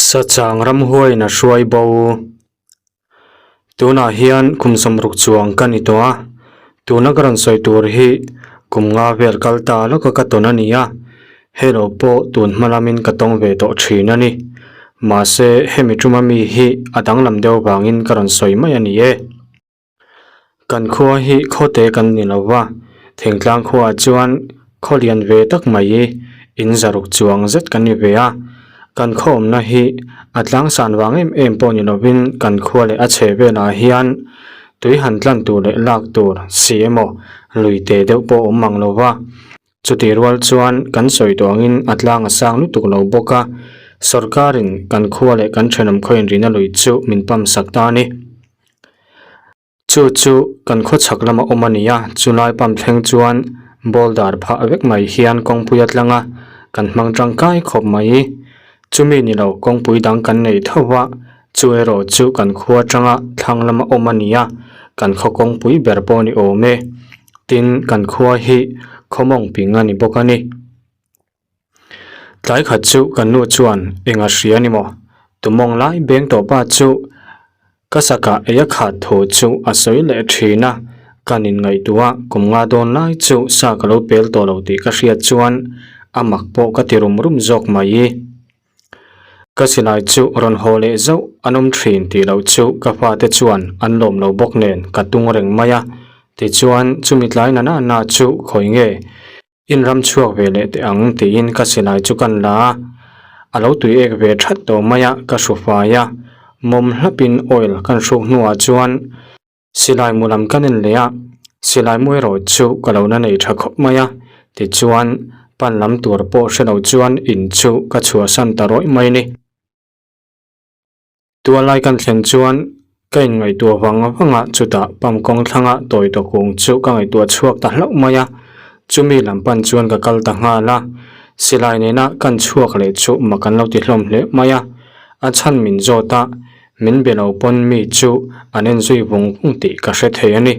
Sachang ramhuaiin a hruai bo. Tunah hian kum sawmruk chuang ka ni tawh a, tuna ka rawn sawi tur hi kum nga vel kal ta lawka ka tawn a ni a, hei lo pawh tun hma lamin ka tawng ve tawh thin a ni. Mahse hemi tuma mi hi a danglam deuh vangin ka rawn sawi mai a ni e. Kan khua hi khawte kan ni lo va, thingtlang khuaah chuan khaw lian ve tak mai hi in zaruk chuang zet kan ni ve a. Kan khaw awmna hi a tlangsan vang em em pawh ni lovin kan khua leh a chhe velah hian tui han tlan tur leh lak tur si emaw lui te deuh pawh awm mang lo va. Chutih rual chuan kan sawi tawh angin a tlang a sang lutuk lo bawk a, sorkarin kan khua leh kan thenawm khaw inrihna lui chu min pump sak ta a ni. Chu chu kan khaw chhak lama awm a ni a, chulai pump thleng chuan boulder phah vek mai hian kawngpui a tlang a, kan hmang tangkai khawp mai. Chumi ni lo kawngpui dang kan nei tho va, chu erawh chu kan khua atanga thlang lama awm a ni a, kan khaw kawngpui ber pawh a ni awm e. Tin, kan khua hi khawmawng ping a ni bawk a ni. Tlai khat chu kan nu chuan eng a hria ni maw? Tumawng lai beng tawh pa chu ka sakah ei a khat thu chu a sawi leh thin a, kan inngaihtuah kum nga dawn lai chu sa ka lo pel tawh lo tih ka hriat chuan a mak pawh ka ti rum rum zawk mai. Ka silai chu rawn haw leh zauh an awm thin tih loh chu ka fate chuan an lawm lo bawk nen ka tung reng mai a, tichuan chumi tlai na na na chu khawi nge? In ram chhuak ve leh teh ang tiin ka silai chu kan la a, a lo tui ek ve that tawh mai a, ka hru fai a, mawm hlapin oil kan hruk hnuah chuan silai mu lam kan en leh a, silai mu erawh chu ka lo la nei tha khawp mai a, tichuan pan lam tur pawh hre lo chuan in chu ka chhuahsan ta rawih mai ni. Tualai kan thlen chuan ka inngaihtuah vang vang a, chutah pump kawng thlanga tawi tawh kung chu ka ngaihtuah chhuak ta hlauh mai a, chumi lam pan chuan ka kal ta nghal a, silai nena kan chhuak leh chu mak an lo ti hlawm hle mai a, a chhan min zawt a, min be lo pawn mi chu an en zui vung vung tih ka hre thei a ni.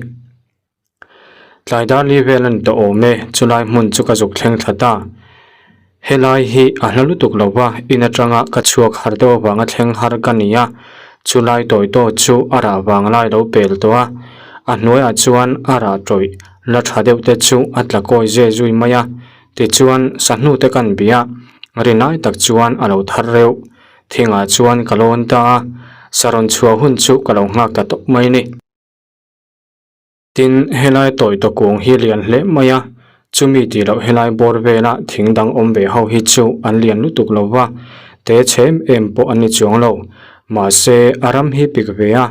Tlai dar li vel a ni tawh awm e, chulai hmun chu ka zuk thleng thla ta. Helai hi a hla lutuk lo va, in atanga ka chhuak har deuh avanga thleng har ka ni a, chulai tawi tawh chu a rah vang lai lo pel tawh a, a hnuaiah chuan a rah tawih la tha deuh te chu a tla kawi zeh zui mai a, tichuan sahnu te kan bia rinai tak chuan a lo thar reuh. Thingah chuan ka lawn ta a, sarawn chhuah hun chu ka lo nghak ta tawp mai ni. Tin, helai tawi tawkung hi lian hle mai a, chumi tih loh helai bawr vela thing dang awm ve ho hi chu an lian lutuk lo va, te chhe em em pawh an ni chuang lo. Mahse, a ram hi pik ve a,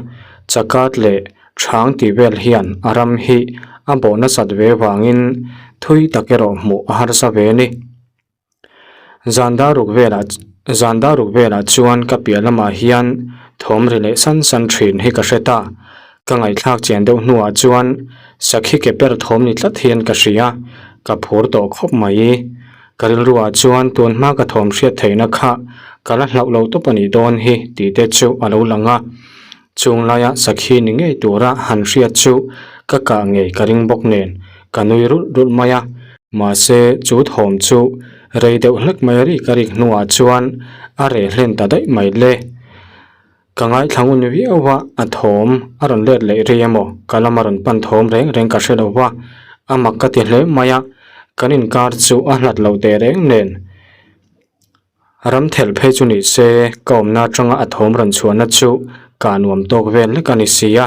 chakat leh chhang tih vel hian a ram hi a bawh nasat ve vangin thui tak erawh hmuh a harsa ve a ni. Zan daruk velah zan daruk velah chuan ka piah lamah hian thawm ri leh san san thin hi ka hre ta. Ka ngaihthlak chian deuh hnuah chuan sakhi ke per thawm ni tlat hian ka hria, ka phur tawh khawp mai. Ka rilruah chuan tun hma ka thawm hriat theihna kha ka la hlauh lo tawp a nih dawn hi tih te chu a lo lang a. Chung laia sakhi ni ngei tura han hriat chu ka kah ngei ka ring bawk nen ka nui rulh rulh mai a. Mahse, chu thawm chu rei deuh hlek mai rik a rik hnuah chuan a reh hlen ta daih mai le. Ka ngaithla ngun viau a, a thawm a rawn let leh rei emaw ka lama rawn pan thawm reng reng ka hre lo va, a mak ka ti hle mai a, kan inkar chu a hlat lo teh reng nen. Ram thelh phei chu ni se, ka awmna atanga a thawm rawn chhuahna chu ka nuam tawk vel hlek a ni si a,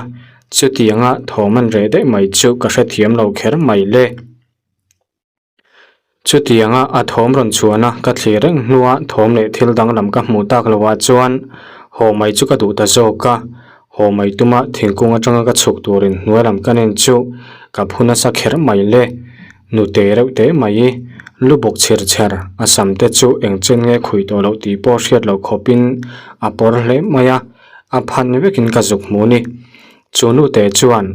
chutianga thawm an reh daih mai chu ka hrethiam lo kher mai le. Chutianga a thawm rawn chhuahna ka thlir reng hnua thawm leh thil danglam ka hmuh tak loah chuan haw mai chu ka duh ta zawk a, haw mai tuma thingkung atanga ka chhuk turin hnuai lam ka nen chu ka phu nasa kher mai le. Nute reuh teh mai, lu bawk chher chher, a sam te chu eng chen nge khuih tawh loh tih pawh hriat loh khawpin a pawr hle mai a, a phan vekin ka zuk hmu ni. Chu nute chuan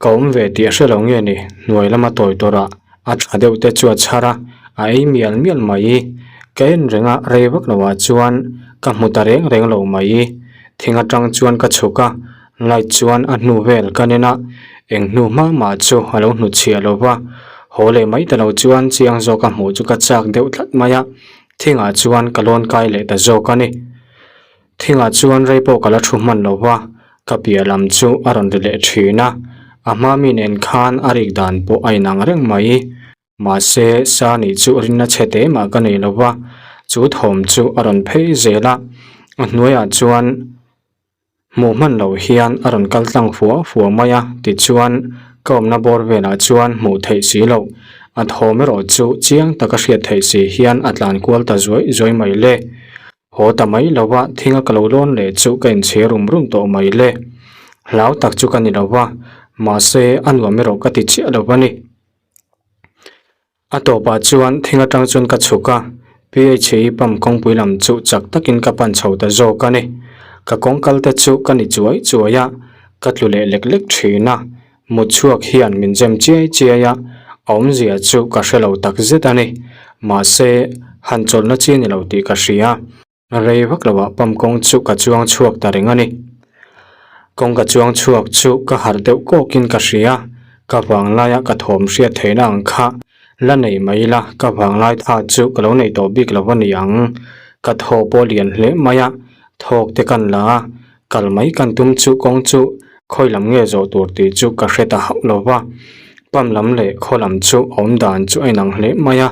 ka awm ve tih a hre lo nge ni, hnuai lama tawi tawrah a tha deuh te chu a chhar a, a ei mial mial mai. Ka en reng a, rei vak loah chuan ka hmu ta reng reng lo mai. Thing atang chuan ka chhuk a, Light chuan a hnu vel ka nen a, eng hnu hma mah chu a lo hnutchhiah lo va, haw leh mai ta lo chuan chiang zawk a hmuh chu ka chak deuh tlat mai a, thingah chuan ka lawn kai leh ta zawk a ni. Thingah chuan rei pawh ka la thu hman lo va, ka piah lam chu a rawn ri leh thin a, a hma mi nen khan a rik dan pawh a inang reng mai. Mahse, sa nih chu rinna chhe te mah ka nei lo va, chu thawm chu a rawn phei zel a, a hnuaiah chuan Hmuh hman loh hian a rawn kal tlang fua fua mai a, tichuan ka awmna bawr velah chuan hmuh theih si loh. A thawm erawh chu chiang taka hriat theih si hian a tlan kual ta zuai zuai mai le. Haw ta mai lo va, thinga ka lo lawn leh chu ka inchhir rum rum tawh mai le. Hlau tak chu ka ni lo va, mahse a nuam erawh ka ti chiah lo va ni. A tawpah chuan thing atang chuan ka chhuk a, PHE pump kawngpui lam chu chak takin ka pan chho ta zawk a ni. Ka kawng kal te chu ka ni chuai chuai a, ka tlu leh lek lek thin a, mut chhuak hian min zem chiai chiai a, a awmzia chu ka hre lo tak zet a ni. Mahse, han chawlhna chi a ni lo tih ka hria. Rei vak loah pump kawng chu ka chuang chhuak ta reng a ni. Kawng ka chuang chhuak chu ka harh deuh kawkin ka hria, ka vanglaia ka thawm hriat theihna ang kha la nei mai ila ka vanglai tha chu ka lo nei tawh bik lo a ni ang. Ka thaw pawh lian hle mai a, thawk te kan la a, kal mai kan tum chu kawng chu khawi lam nge zawh tur tih chu ka hre ta hauh lo va. Pump lam leh khaw lam chu awm dan chu a inang hle mai a.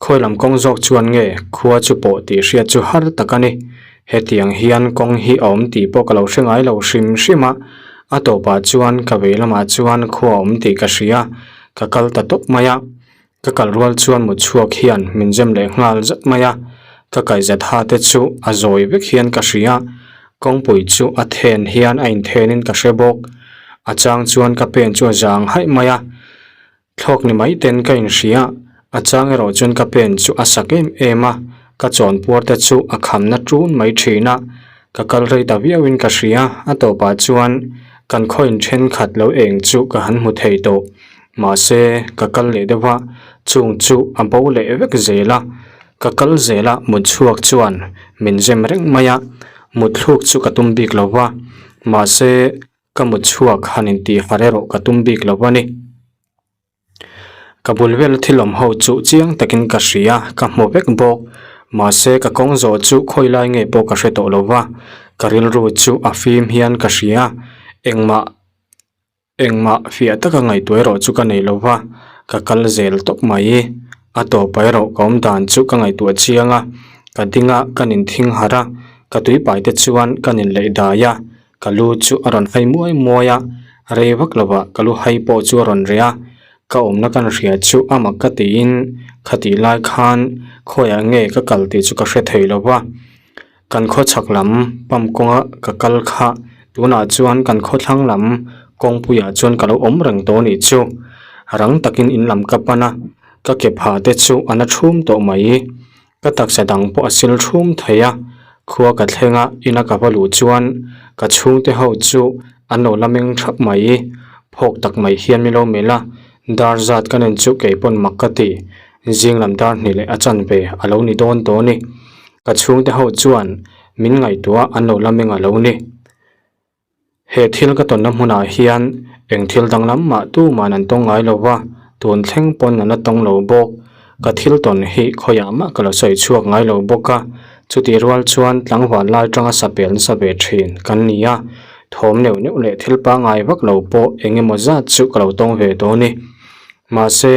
Khawi lam kawng zawk chuan nge khua chu pawh tih hriat chu har tak a ni. Hetiang hian kawng hi a awm tih pawh ka lo hre ngai lo hrim hrim a, a tawpah chuan ka vei lamah chuan khua a awm tih ka hria, ka kal ta tawp mai a. Ka kal rual chuan mut chhuak hian min zem leh nghal zat mai a, ka kaihzat ha te chu a zawi vek hian ka hria, kawngpui chu a then hian a inthenin ka hre bawk. A chang chuan ka pen chu a zang haih mai a. Thlawk ni mai ten ka inhria, a chang erawh chuan ka pen chu a sak em em a, ka chawnpuar te chu a khamna ṭun mai ṭhin a, ka kal rei ta viauin ka hria, a tawpah chuan kan khaw in ṭhenkhat lo eng chu ka han hmu thei tawh, mahse ka kal leh deuh a, chung chu a bo leh vek zel a, ka kal zel a mut chhuak chuan min zem reng mai a, mut thluk chu ka tum bik lo va, mahse Ka mut chhuak han intih harh erawh ka tum bik lo a ni. Ka bul vela thil awm ho chu chiang takin ka hria, ka hmu vek bawk. Mahse ka kawng zawh chu khawi lai nge pawh ka hre tawh lo va, ka rilru chu a fim hian ka hria. Engmah engmah fiah taka ngaihtuah erawh chu ka nei lo va, ka kal zel tawp mai. A tawp erawh ka awm dan chu ka ngaihtuah chiang a, ka ding a, ka ninthing harh a, ka tuipai te chuan ka ninleih dai a. Ka lu chu a rawn hai muai muai a, rei vak lovah ka lu hai pawh chu a rawn reh a, ka awmna kan hria chu a mak ka tiin khatih lai khan khawiah nge ka kal tih chu ka hre thei lo va. Kan khaw chhak lam pump kawnga ka kal kha tunah chuan kan khaw thlang lam kawngpuiah chuan ka lo awm reng tawh a nih chu. Rang takin in lam ka pan a, ka ke pha te chu a na thum tawh mai. Ka taksa dang pawh a sil thum thei a, khua ka thleng a, ina ka va luh chuan ka chhungte ho chu an lo la meng thap mai. Phawk tak mai hian min lo melh a, dar zat ka nen chu kei pawn mak ka ti. Zing lam dar hnih leh a chanve a lo ni dawn tawh a ni. Ka chhungte ho chuan min ngaihtuah an lo la meng a lo ni. He thil ka tawnna hmunah hian eng thil danglam mah tuman an tawng ngai lo va, tun thleng pawn an la tawng lo bawk. Ka thil tawn hi khawiah mah ka lo sawi chhuak ngai lo bawk a, chutih rual chuan tlangval lai tanga sapel nasa ve thin kan ni a, thawm neuh neuh leh thil pangngai vak lo pawh eng emaw zat chu ka lo tawng ve dawn ni. Mahse,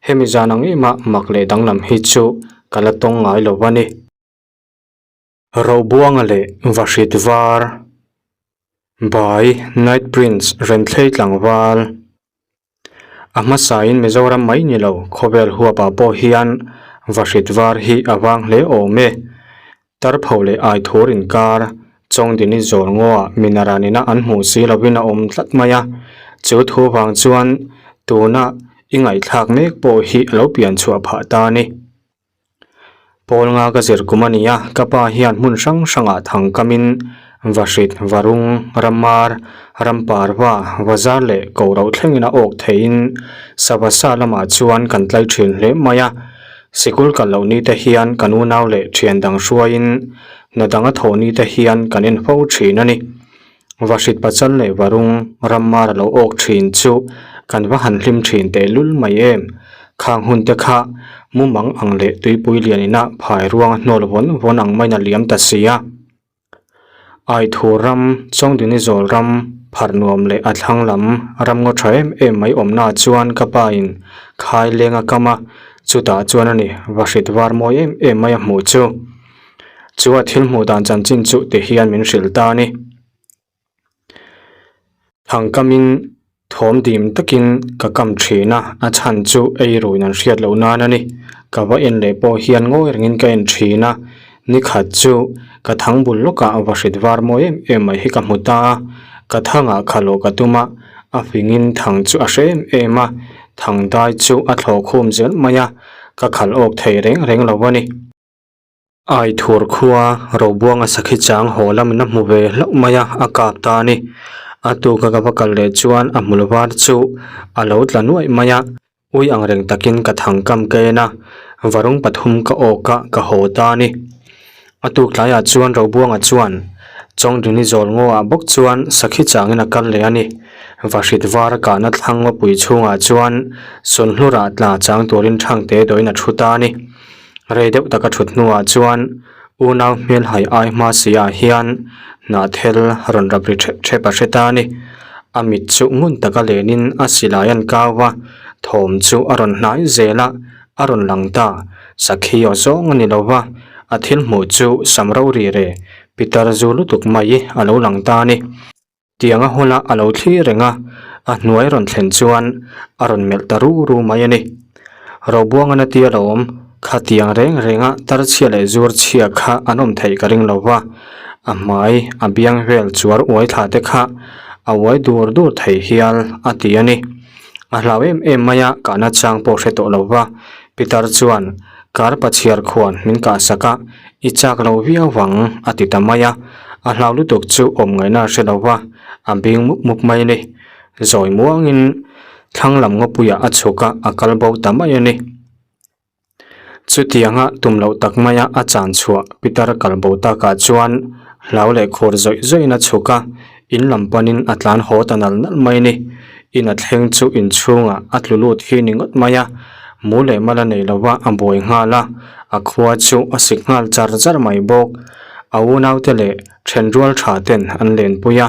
hemi zan ang ema mak leh danglam hi chu ka la tawng ngai lo va ni. Robuanga leh Vahrit var by Night Prince Renthlei tlangval. A hmasain Mizoram mai ni lo khawvel huapah pawh hian Vahrit var hi a vang hle awm e. Tarpho leh Aithur inkar Chawngdini zawl ngaw-ah minaranina an hmuh si lovin a awm tlat mai a. Chu thu vang chuan tuna i ngaihthlak mek pawh hi a lo pian chhuah phah ta a ni. Pawl nga ka zir kum a ni a, ka pa hian hmun hrang hrangah thang kamin Vahrit, Varung, Ramar, Ramparva, Vazar leh Kohroh thlengin a awk theihin sava sa lamah chuan kan tlai thin hle mai a. Sikul kal loh ni te hian kan unau leh thian dang hruaiin hna dang a thawh ni te hian kan en fo thin a ni. Vahrit pachal leh varung rammar a lo awk thin chu kan va han hlim thin teh lul mai em. Khang hun te kha mumang ang leh tuipui lian ina phai ruang a hnawl vawn vawn ang maiin a liam ta si a. Aithur ram, Chawngdini zawl ram, pharh nuam leh a thlang lam ram ngaw tha em em mai awmna ah chuan ka pa in khai leng a kam a, chutah chuan a ni vahrit var mawi em em mai a hmuh chu. Chu a thil hmuh dan chanchin chu ti hian min hrilh ta a ni. Thang kamin thawm dim takin ka kam thin a, a chhan chu ei ruin an hriat loh nan a ni. Ka va en leh pawh hian ngawi rengin ka en thin a, nikhat chu ka thang bul lawkah vahrit var mawi em em mai hi ka hmu ta a, ka thangah khalawh ka tum a, a fingin thang chu a hre em em a, thang dai chu a thlawh khum zel mai a, ka khalh awk thei reng reng lo a ni. Aithur khua Robuanga sakhi chang haw lamin a hmu ve hlauh mai a, a kap ta a ni. A tuka ka va kal leh chuan a hmul var chu a lo tla nuaih mai a, ui ang reng takin ka thang kam ka en a, varung pathum ka awk a, ka haw ta a ni. A tuk tlaiah chuan Robuanga chuan Chawngduni zawl ngaw ah bawk chuan sakhi changin a kal leh a ni. Vahrit var a kahna thlang ngawpui chhungah chuan Sunhlurah tla chang turin Thangte dawhin a thu ta a ni. Rei deuh taka thut hnuah chuan unau hmelhai ai hma si ah hian hnahthel rawn rap ri thep thep a hre ta a ni. A mit chu ngun taka lenin a silai an kau a, thawm chu a rawn hnai zel a, a rawn lang ta. Sakhi aw zawng a ni lo va, a thil hmuh chu sam ro ri re pitar zu lutuk mai a lo lang ta a ni. Tiang a hawla a lo thlir reng a, a hnuai rawn thlen chuan a rawn melh ta ru ru mai a ni. Robuanga na tia lo awm, kha tiang reng renga tar chhia leh zur chhia kha an awm theih ka ring lo va, a hmai a biang vel chuar uai thla te kha a uai dur dur thei hial a ti a ni. A hlau em em mai a, kahna chang pawh hre tawh lo va, Pitar chuan kar pachhiar khuan min kah sak a, i chak lo viau vang a ti ta mai a, a hlau lutuk chu awm ngaihna a hre lo va, a bing mup mup mai a ni. Zawi muangin thlang lam ngawpuiah a chhuk a, a kal bo ta mai a ni. Chutianga tum loh tak maia a chan chhuah Pitar kal bo takah chuan hlau leh khur zawih zawihin a chhuk a, in lam panin a tlan haw ta nal nal mai a ni. In a thleng chu inchhungah a tlu lut hi ni ngawt mai a, mu leh mal a nei lo va a buai nghal a, a khua chu a sik nghal char char mai bawk. A unaute leh thenrual tha ten an lenpui a,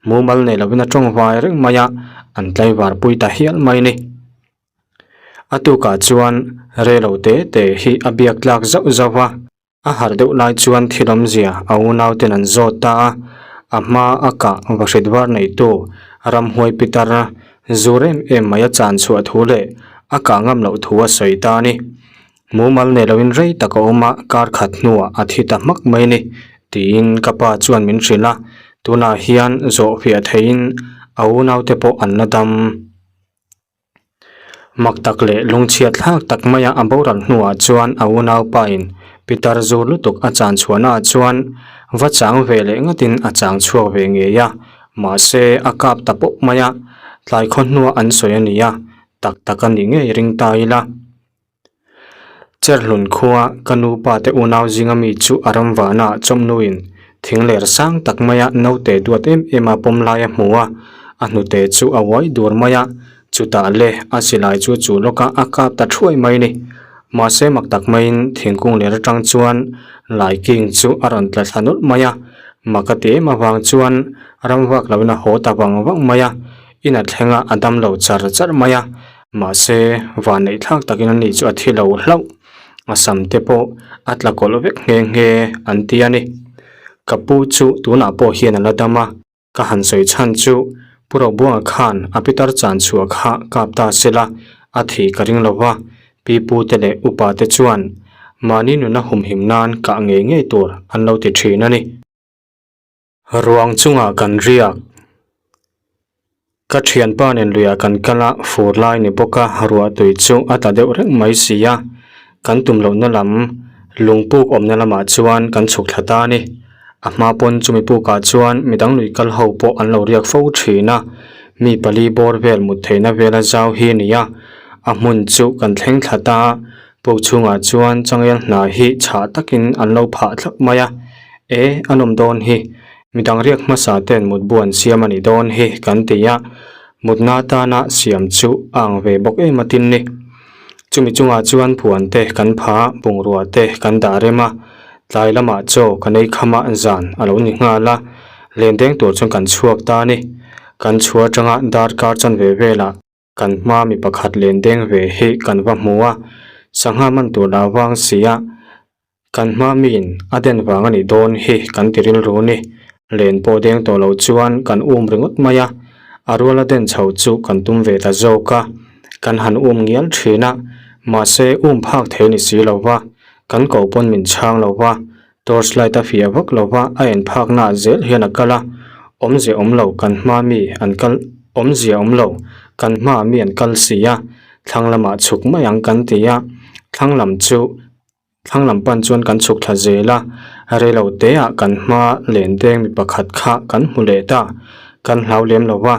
mumal nei lovin a tawng vai reng mai a, an tlaivar pui ta hial mai a ni. A tukah chuan rei lo te te hi a biak tlak zauh zauh a, a harh deuh lai chuan thil awmzia a unauten an zawt ta a, a hma a kah vahrit var neitu ramhuai pitar zur em em mai a chan chhuah thu leh a kah ngam loh thu a sawi ta a ni. Mumal nei loin rei tak a awm a, kar khat hnuah a thi ta hmak mai a ni, tiin ka pa chuan min hrilh a, tunah hian zawh fiah theihin a unaute pawh an la dam. Mak tak leh lungchhiat thlak tak maia a boral hnuah chuan a unaupa in pitar zur lutuk a chan chhuahna ah chuan va chang ve leh ngatin a chang chhuak ve ngei a, mahse a kap ta pawp mai a, tlai khaw hnua an sawi a ni a, tak tak a nih ngei ring ta ila. Cherhlun khua ka nupa te unau zinga mi chu a ram vana chawmnuin thing ler sang tak maia naute duat em em a pawm lai a hmu a, a hnute chu a uai dur mai a, chutah le a silai chu chu lawka a kap ta thuai mai ni. Mahse mak tak maiin thingkung ler atang chuan laiking chu a rawn tla thla nawlh mai a, mak a ti em avang chuan ram vak loin a haw ta vang vang mai a, in a thleng a a dam lo char char mai a. Mahse, vanneih thlak takin ani chu a thi lo hlauh. A sam te pawh a tla kawlh vek nghe nghe an ti a ni. Ka pu chu tunah pawh hian a la dam a, ka han sawi chhan chu Pu Robuanga khan a pitar chan chhuah kha kap ta sela a thih ka ring lo va, pi pu te leh upa te chuan mahni nuna humhim nan kah ngei ngei tur an lo ti thin a ni. Ruang chungah kan riak. Ka thianpa nen luiah kan kal a, fur lai ni bawk a, ruah tui chu a tla deuh reng mai si a. Kan tum lohna lam, lungpuk awmna lamah chuan kan chhuk thla ta a ni. A hma pawn chumi pukah chuan midang lui kal ho pawh an lo riak fo thin a, mi pali bawr vel mut theihna vela zau hi a ni a. A hmun chu kan thleng thla ta a, Puk chhungah chuan changel hna hi chhah takin an lo phah thlap mai a, E, a nawm dawn hi, midang riak hmasa ten mutbu an siam a nih dawn hi kan ti a, mutna atana siam chu a ang ve bawk em a tin ni. Chumi chungah chuan phuan te kan pha, bungrua te kan dah rem a, tlai lamah chaw kan ei kham a zan a lo ni nghal a. Len deng tur chuan kan chhuak ta a ni. Kan chhuah atanga darkar chanve velah kan hma mi pakhat len deng ve hi kan va hmu a, sangha man tur lah vang si a, kan hma miin a den vang a nih dawn hi kan ti rilru ni. Len pawh deng tawh lo chuan kan um ringawt mai a, a ruala den chho chu kan tum ve ta zawk a, kan han um ngial thin a, mahse um phak thei ni si lo va, kan ko pawn min chhang lo va, Torch light a fiah vak lo va, a en phak naah zel hian a kal a, awmzia awm lo kan hma mi an kal awmzia awm lo kan hmaah mi an kal si a, thlang lamah chhuk mai ang kan ti a, thlang lam chu thlang lam pan chuan kan chhuk thla zel a, reilo teah kan hma len deng mi pakhat kha kan hmu leh ta, kan hlau lem lo va,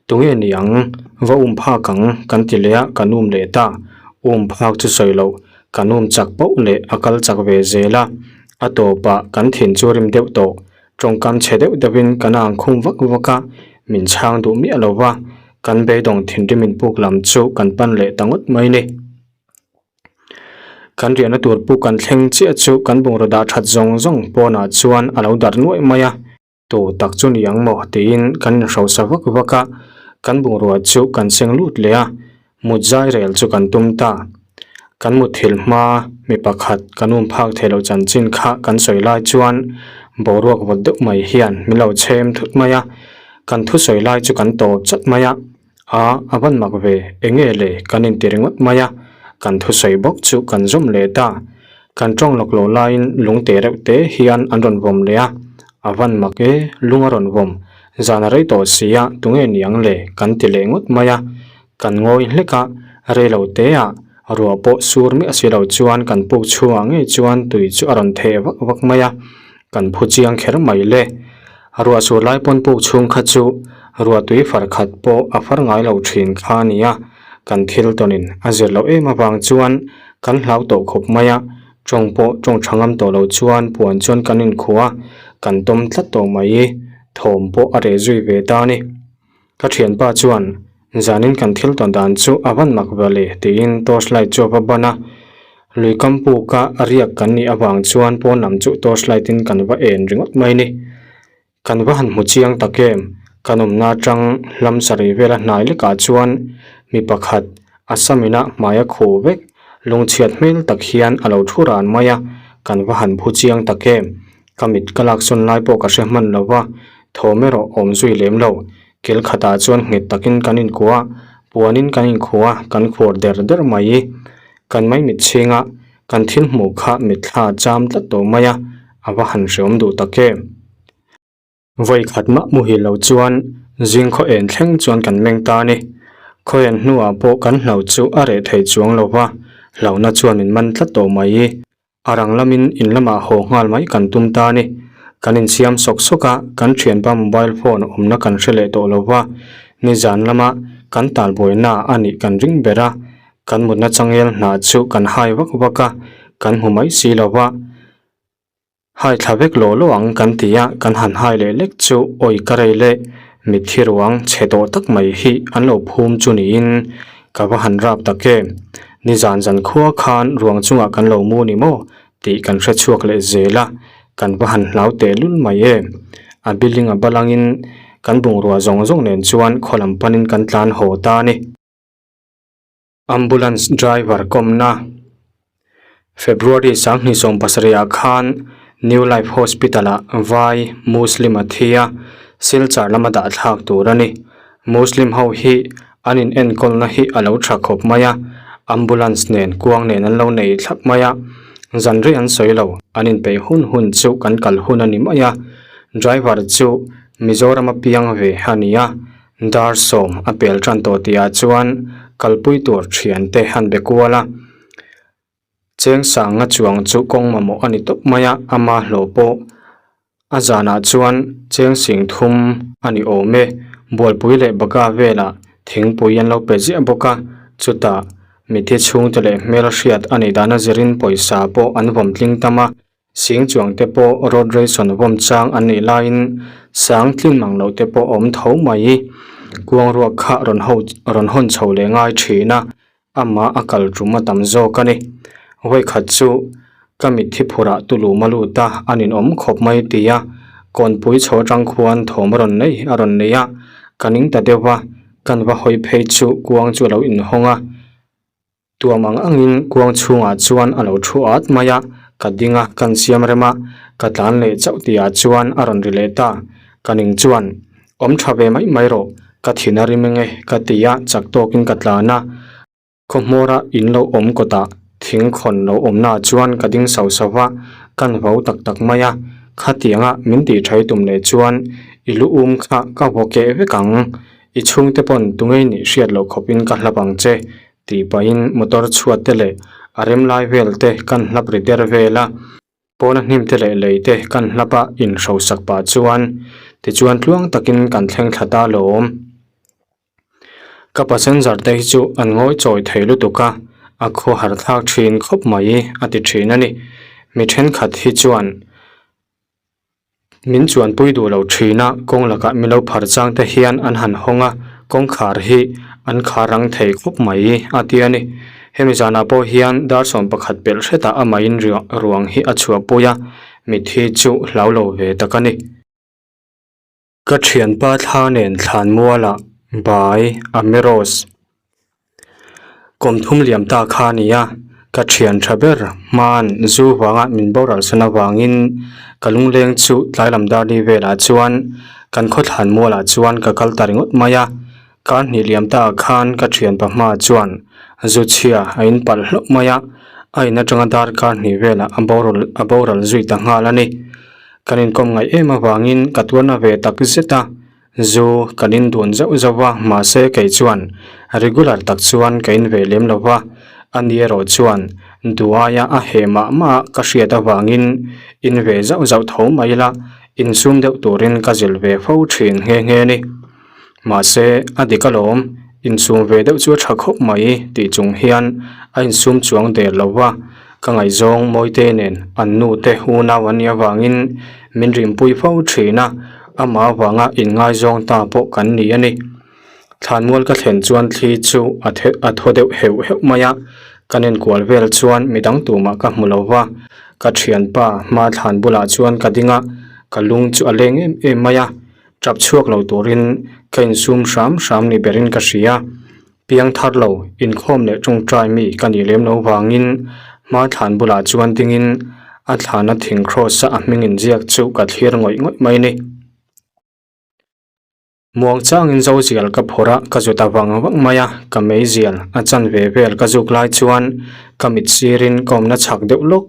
tunge ni ang va um phak ang kan ti leh a kan um leh ta, um phak chu sawi loh Kan um chak pauh leh a kal chak ve zel a, a tawpah kan thin chu rim deuh tawh. Tawngkam chhe deuh deuhin kan ang khum vak vak a, min chhang duh miah lo va, kan beidawng thinrim inpuk lam chu kan pan leh ta ngawt mai ni. Kan riahna tur puk kan thleng chiah chu kan bungraw dah that zawng zawng pawnah chuan a lo darh nuaih mai a. Tu tak chu ni ang maw tiin kan inhrosa vak vak a, kan bungrua chu kan seng lut leh a, mut zai rel chu kan tum ta. Kan mutthilh hma mi pakhat kan um phak thei loh chanchin kha kan sawi lai chuan boruak vawt deuh mai hian min lo chhem thut mai a, kan thusawi lai chu kan tawp chat mai a, a a van mak ve eng nge le kan inti ringawt mai a, kan thusawi bawk chu kan zawm leh ta. Kan tawng lawk loh laiin lung te reuh te hian an rawn vawm leh a, a van mak e, lung a rawn vawm, zan a rei tawh si a, tunge ni ang le kan ti leh ngawt mai a, kan ngawi hlek a, rei lo te ah ruah pawh sur miah si lo chuan kan puk chhungah ngei chuan tui chu a rawn theh vak vak mai a, kan phu chiang kher mai le. Ruah sur lai pawn puk chhung kha chu ruah tui far khat pawh a far ngai lo thin kha a ni a, kan thil tawnin a zir loh em avang chuan kan hlau tawh khawp mai a, tawng pawh tawng tha ngam tawh lo chuan puan chuan kan inkhuh a, kan tawm tlat tawh mai i thawm pawh a reh zui ve ta a ni. Ka thianpa chuan zanin kan thil tawn dan chu a van mak ve le tiin torch light chu a va ban a, lui kam puk a riak kan nih avang chuan pawn lam chu torch light in kan va en ringawt mai ni. Kan va han hmu chiang tak em? Kan awmna atang hlam sarih vela hnai lekah chuan mi pakhat a samina hmai a khuh vek lungchhiat hmel tak hian a lo thu ran mai a, kan va han phu chiang tak em? Ka mit ka laksawn lai pawh ka hre hman lo va, thawm erawh awm zui lem lo. Kil khatah chuan nghet takin kan inkuah a, puanin kan inkhuh a, kan khuar der der mai. Kan maimit chhinga kan thil hmuh kha mitthla cham tlat tawh mai a, a va han hreawm duh tak em? Vawi khat mah muhil lo chuan zing khaw en thleng chuan kan meng ta a ni. Khaw en hnuah pawh kan hlo chu a reh thei chuang lo va, hlauhna chuan min man tlat tawh mai. A rang lamin in lamah haw nghal mai kan tum ta a ni. Kan insiam sawk sawk a, kan thianpa mobile phone awmna kan hre leh tawh lo va, nizan lama kan talbuaina a nih kan ring ber a, kan mutna changel hnah chu kan hai vak vak a, kan hmu mai si lo va. Hai thla vek law law ang kan ti a, kan han hai leh lek chu awi ka rei leh mitthi ruang chhe tawh tak mai hi an lo phum chu niin ka va han rap tak em. Nizan zan khua khan ruang chungah kan lo mu ni maw tih kan hre chhuak leh zel a, kan va han hlau tehlul mai em. A building a balangin kan bungrua zawng zawng nen chuan khaw lam panin kan tlan haw ta a ni. Ambulance driver kawmna February 27 ah khan New Life Hospital ah vai Muslim a thi a, Silchar lama dah thlak tur a ni. Muslim ho hi an in enkawlna hi a lo tha khawp mai a, ambulance nen kuang nen an lo nei thlap mai a, zan rei an sawi lo, an inpeih hun hun chu kan kal hun a ni mai a, driver chu Mizoram a piang ve a ni a, Dar sawm a pel tan tawh tihah chuan kalpui tur thiante han be kual a, cheng sanga chuang chu kawng mamawh a ni tawp mai a, ama hlawh pawh a zanah chuan cheng sing thum a ni awm e, bualpui leh baka velah thingpui an lo pe ziah bawk a, chutah mithi chhungte leh hmelhriat a nih dana zirin pawisa pawh an vawm tling tam a. Sing chuang te pawh road ration vawm chang an nih laiin sang tlin mang loh te pawh a awm tho mai. Kuang ruak kha rawn ho rawn hawn chho leh ngai thin a, amah a kal tum a tam zawk a ni. Vawikhat chu ka mitthi phurah tulum a lut a, a ninawm khawp mai ti a, Kawnpui chho atang khuan thawm a rawn nei a rawn nei a, ka ning ta deuh va, kan va hawi phei chu kuang chu a lo inhawng a. Tuam ang angin kuang chhungah chuan a lo thu at mai a, ka ding a, kan siam rem a, ka tlan leh chauh tihah chuan a rawn ri leh ta. Ka ning chuan, Awm tha ve mai mai rawh, ka thin a rim eng e, ka ti a, chak tawkin ka tlan a. Khaw hmawra in lo awm kawtah thing khawn lo awmnaah chuan ka ding sauh sauh va, kan vau tak tak mai a. Khatianga min tih thai tum leh chuan i lu um kha ka vaw keh vek ang. I chhungte pawn tungei nih hriat loh khawpin ka hlap ang che tih pahin motor chhuat te leh a rem lai vel te kan hlap ri der vel a. Pawna hnim te leh lei te kan hlap a inhrosak pah chuan tichuan tluang takin kan thleng thla ta lawm. Ka passenger te hi chu an ngawi chawi thei lutuk a, a khawhar thlak thin khawp mai a ti thin a ni. Mi thenkhat hi chuan min chuanpui duh lo thin a, kawng lakah mi lo phar chang te hian an han hawng a, kawngkhar hi an khar rang thei khawp mai a ti a ni. Hemi zanah pawh hian dar 11 pelh hretah amahin ruang hi a chhuahpui a, mitthi chu hlau lo ve tak a ni. Ka thianpa thla nen thlan mualah bai Amiros kum thum liam ta kha a ni a, ka thian tha ber hman zu vanga min boral san avangin ka lungleng chu tlai lam dar ni velah chuan kan khaw thlan mualah chuan ka kal ta ringawt mai a, kar hnih liam ta ah khan ka thianpa hma chuan zu chhia a in palh hlauh mai a, a in atanga darkar hnih velah a boral a boral zui ta nghal a ni. Kan inkawm ngaih em avangin ka tuarna ve tak zet a, zu kan in dun zauh zauh va, mahse kei chuan regular tak chuan ka in ve lem lo va, ani erawh chuan duh aia a heh mah mah a ka hriat avangin in ve zauh zauh tho mai ila, insum deuh turin ka zilh ve fo thin nghe nghe a ni. Mahse, a dik alawm, insum ve deuh chu a tha khawp mai tih chung hian a insum chuang der lo va, ka ngaihzawng Mawite nen an nu te unau an nih avangin min rimpui fo thin a, amah avanga inngaizawng ta pawh kan ni a ni. Thlanmual ka thlen chuan thli chu a a thaw deuh heuh heuh mai a, kan enkual vel chuan midang tumah ka hmu lo va, ka thianpa hma thlan bulah chuan ka ding a, ka lung chu a leng em em mai a. Tap chhuak lo turin ka insum hram hram ni berin ka hria. Piang thar lo, inkhawm leh tawngtai mi ka nih lem lo vangin hma thlan bulah chuan dingin a thlana thing cross a a hming inziak chu ka thlir ngawih ngawih mai ni. Muang changin zo zial ka phawrh a, ka zut a vang vang mai a, ka meizial a chanve vel ka zuk lai chuan ka mit sirin ka awmna chhak deuh lawk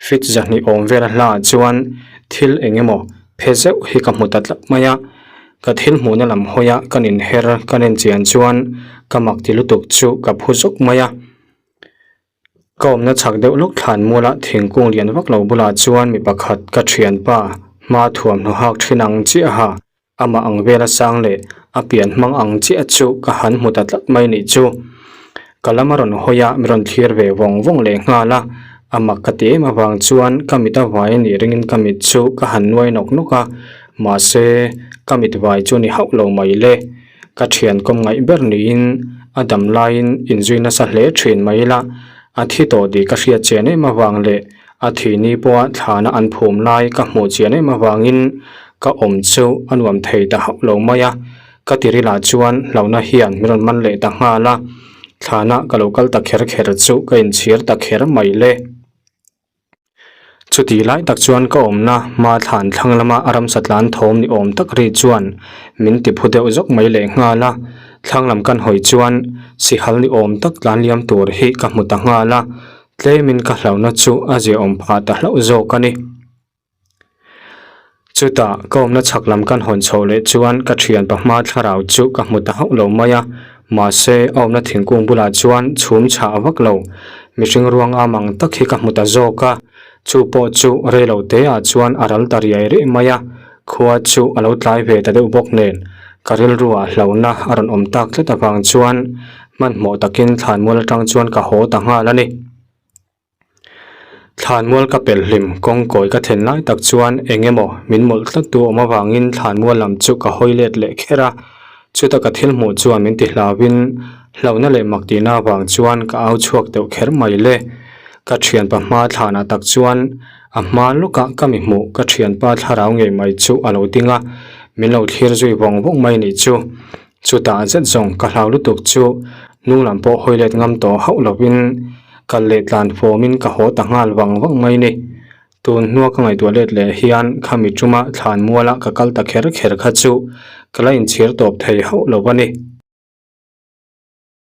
Fit zahnih awm vel a hla ah chuan thil eng emaw phe zeuh hi ka hmu ta tlat mai a, ka thil hmuhna lam hawi a kan inher kan enchian chuan ka mak ti lutuk chu ka phu zawk mai a. Ka awmna chhak deuh lawk thlan muala thingkung lian vak lo bulah chuan mi pakhat ka thianpa hma thuamhnaw hak thin ang chiaha amah ang vela sang leh a pian hmang ang chiah chu ka han hmu ta tlat mai nih chu. Ka lam a rawn hawi a, mi rawn thlir ve vawng vawng leh nghal a, a mak ka ti em avang chuan ka mit a vai a nih ringin ka mit chu ka han nuai nawk nawk a, mahse ka mit vai chu ni hauh lo mai le. Ka thian kawm ngaih ber niin a dam laiin inzui nasa hle thin mai ila, a thi tawh tih ka hriat chian em avang leh A thih ni pawha thlana an phum lai ka hmuh chian em avangin ka awm chu a nuam thei ta hauh lo mai a, ka tirilah chuan hlauhna hian min rawn man leh ta nghal a, thlana ka lo kal ta kher kher chu ka inchhir ta kher mai le. Chutih lai tak chuan ka awmna hma thlan thlang lama a ramsa tlan thawm ni awm tak ri chuan min ti phu deuh zawk mai leh nghal a, thlang lam kan hawi chuan sihal ni awm tak tlan liam tur hi ka hmu ta nghal a, Tlemin ka hlauhna chu a ziaawm phah ta hlauh zawk a ni. Chutah ka awmna chhak lam kan hawn chhoh leh chuan ka thianpa hma thlarau chu ka hmu ta hauh lo mai a, mahse a awmna thingkung bulah chuan chhum chhah vak lo. Mihring ruang am ang tak hi ka hmu ta zawk a, chu pawh chu reilo teah chuan a ral ta riai riai mai a, khua chu a lo tlai ve ta deuh bawk nen ka rilruah hlauhna a rawn awm tak tlat avang chuan Hmanhmawh takin thlanmual atang chuan ka haw ta nghal a ni. Thlanmual ka pelh hlim kawng kawi ka thlen lai tak chuan eng emaw min mawlh tlat tu awm avangin thlanmual lam chu ka hawi let leh kher a. Chuta ka thil hmuh chuan min ti hlauhin hlauhna leh mak tihna avang chuan ka au chhuak deuh kher mai le. Ka thianpa hma thlanah tak chuan a hma lawkah ka mi hmuh ka thianpa thlarau ngei mai chu a lo ding a, min lo thlir zui vawng vawng mai nih chu. Chutah zet zawng ka hlau lutuk chu hnung lam pawh hawi let ngam tawh hauh lovin kal leh tlan fawmin ka haw ta nghal vang vang mai ni. Tun hnua ka ngaihtuah let leh hian khami tuma thlan muala ka kal ta kher kher kha chu ka la inchhir tawp thei hauh lo a ni.